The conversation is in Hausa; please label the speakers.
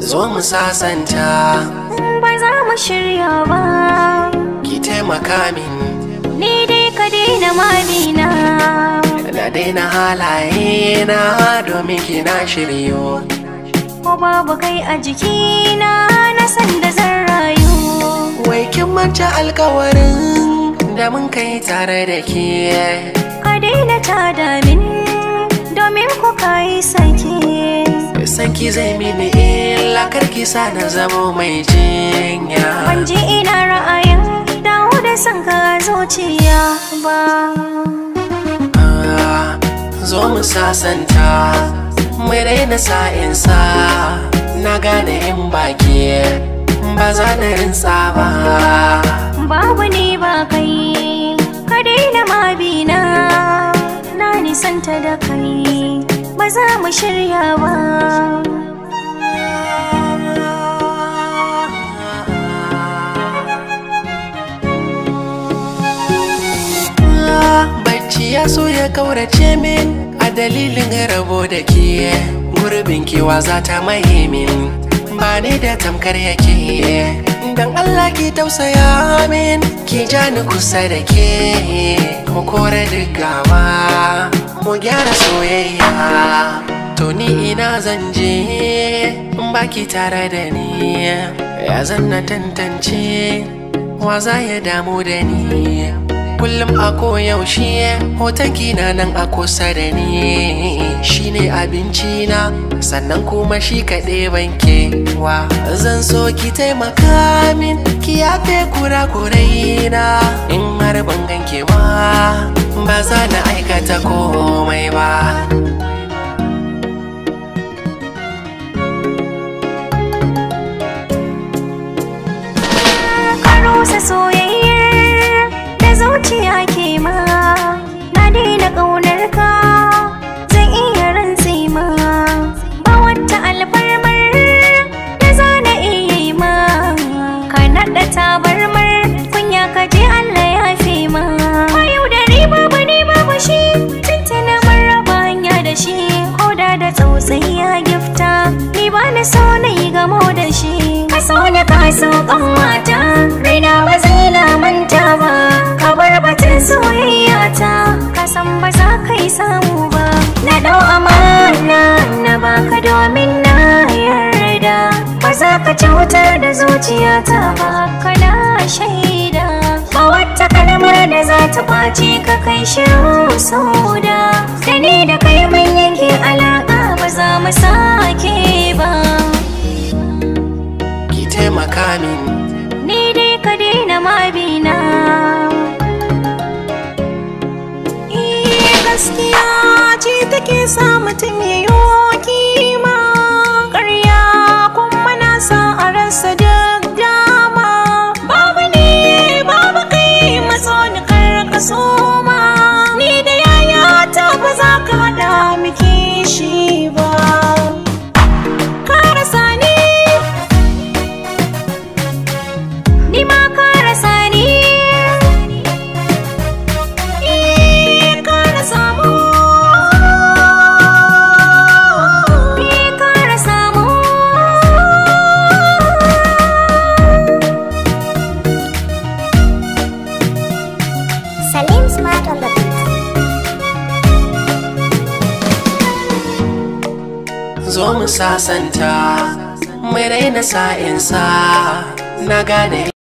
Speaker 1: Zo mu sasanta.
Speaker 2: Ba za mu shirya ba.
Speaker 1: Ki taimaka min.
Speaker 2: Ni dai ka daina mamina.
Speaker 1: Na daina halaye na domin kina shiryo.
Speaker 2: Ko babu kai a jikina na san da zan rayu.
Speaker 1: Wai kin manta alkawarin da mun kai tare da ke.
Speaker 2: Ka daina tada min domin ku kai sake.
Speaker 1: Sanki zai mini illa karki sa na zamo mai jinya.
Speaker 2: Ban ji ina ra'ayin dawo da san ka zuciya ba.
Speaker 1: Zo mu sasanta, mu daina sa'insa. Na gane in baki ba za na rinsa ba.
Speaker 2: Babu ni ba kai, ka daina mabina. Na nisanta da kai, ba za mu shirya ba.
Speaker 1: Bacci ya so ya kaurace min a dalilin rabo da ke. Gurbin kewa za ta maye min, ba ni da tamkar yake. Dan Allah ki tausaya min, ki ja ni kusa da ke. Mu kore duk gawa, mu gyara soyayya. To ni ina zan je in baki tare da ni. Ya zan na tantance wa za ya damu da ni. Kullum a koyaushe hoton ki na nan a kusa da ni. Shine abinci na sannan kuma shi kaɗai bankewa. Zan so ki taimaka min, ki yafe kurakurai na. In har ban ganke ba, ba za na aikata komai ba.
Speaker 2: Ka rusa soyayyar da zuciya ke ma. Na daina ƙaunar ka, zan iya rantse ma. Ba wata alfarmar da za na iya yi ma. Ka naɗa tabarmar kunya ka je Allah ya fi ma. Ba yaudari babu ni babu shi, tuntuna mun raba hanya da shi. Ko da da tsautsayi ya gifta, ni ba na so na yi gamo da shi. Ka so na ka so ƙanwata, raina ba zai lamanta ba. Ka bar batun soyayya ta, ka san ba za ka yi samu ba. Na ɗau amana na baka domin na yarda. Ba za ka cutar da zuciyata ba, kana shaida. Ba wata kalmar da za ta kwace ka kai shiru sauda. Da ni da kai mun yanke alaƙa ba za mu sake ba.
Speaker 1: Ki taimaka min.
Speaker 2: Ni dai ka daina mabina.
Speaker 3: Gaskiya ce take sa mutum ya yi kima. Ƙarya kuma na sa a rasa duk dama. Babu ni babu kai matso ni kar ka soma. Ni da yayata ba za ka haɗa mu kishi ba. Ka rasa ni.
Speaker 2: Ni ma ka rasa ni.
Speaker 3: Ka rasa mu.
Speaker 2: Ni ka rasa mu.
Speaker 4: Salim Smart on the beat.
Speaker 1: Zo mu sasanta, mu daina sa'insa. Na gane